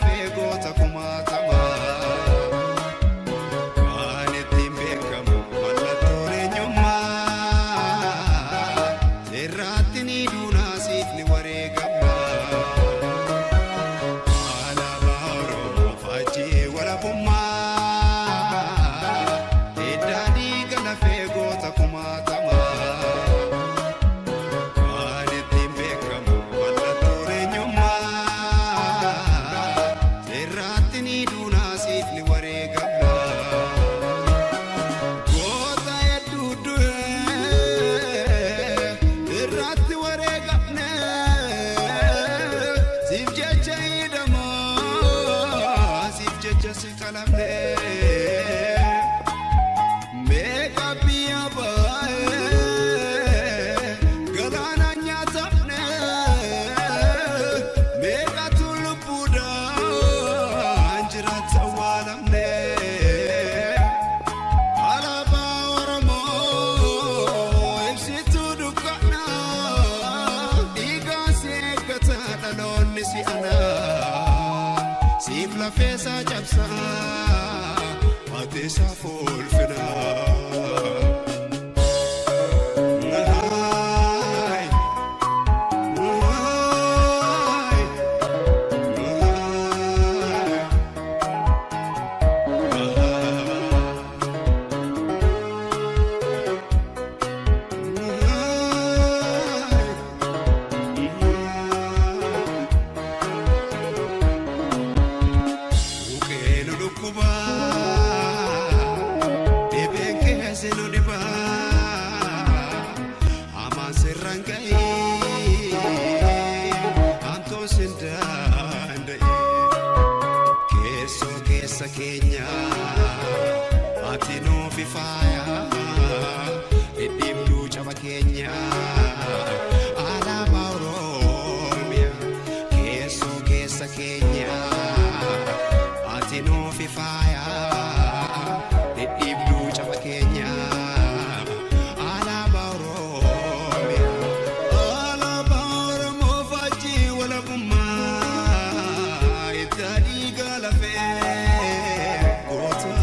lafee goota kumaatamaa. Kan ittiin beekamu mallattoon eenyummaa. Seerraatti ni duunaa siif ni wareegamna. Alaabaa Oromoo faajjii walabummaa. Hidda dhiiga lafee goota kumaatamaa. Kan ittiin beekamu mallattoon eenyummaa. Seerraatti ni duunaa siif ni wareegamna. Goota hedduu du'ee irratti wareegamne siif jecha hidhamaa siif jecha si qalamne. Meeqa biyya baay'ee galaana nyaatamne meeqatu lubbuudhaan jiraata awwaalamne. Alaabaa Oromoo ibsituu dukkanaa dhiigaan si eeggata dhaloonni si anaa siif lafeesaa cabsaa mateesaa fuulfinaa. Nahaay, nahaay, nahaay. Buqqeenu dhukkubaa, dhibeen keessa nu dhibaa, hamaan sirraan ga'ee, hamtuun sin danda'e. Keessoo keessa keenya ati nuuf faaya, dhidhiibduu caba keenya alaabaa Oromiyaa. Keessoo keessa keenya ati nuuf faaya, dhidhiibduu caba keenya alaabaa Oromiyaa. Alaabaa Oromoo faajjii walabummaa itti dhiiga lafee goota.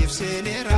Siif seeneera.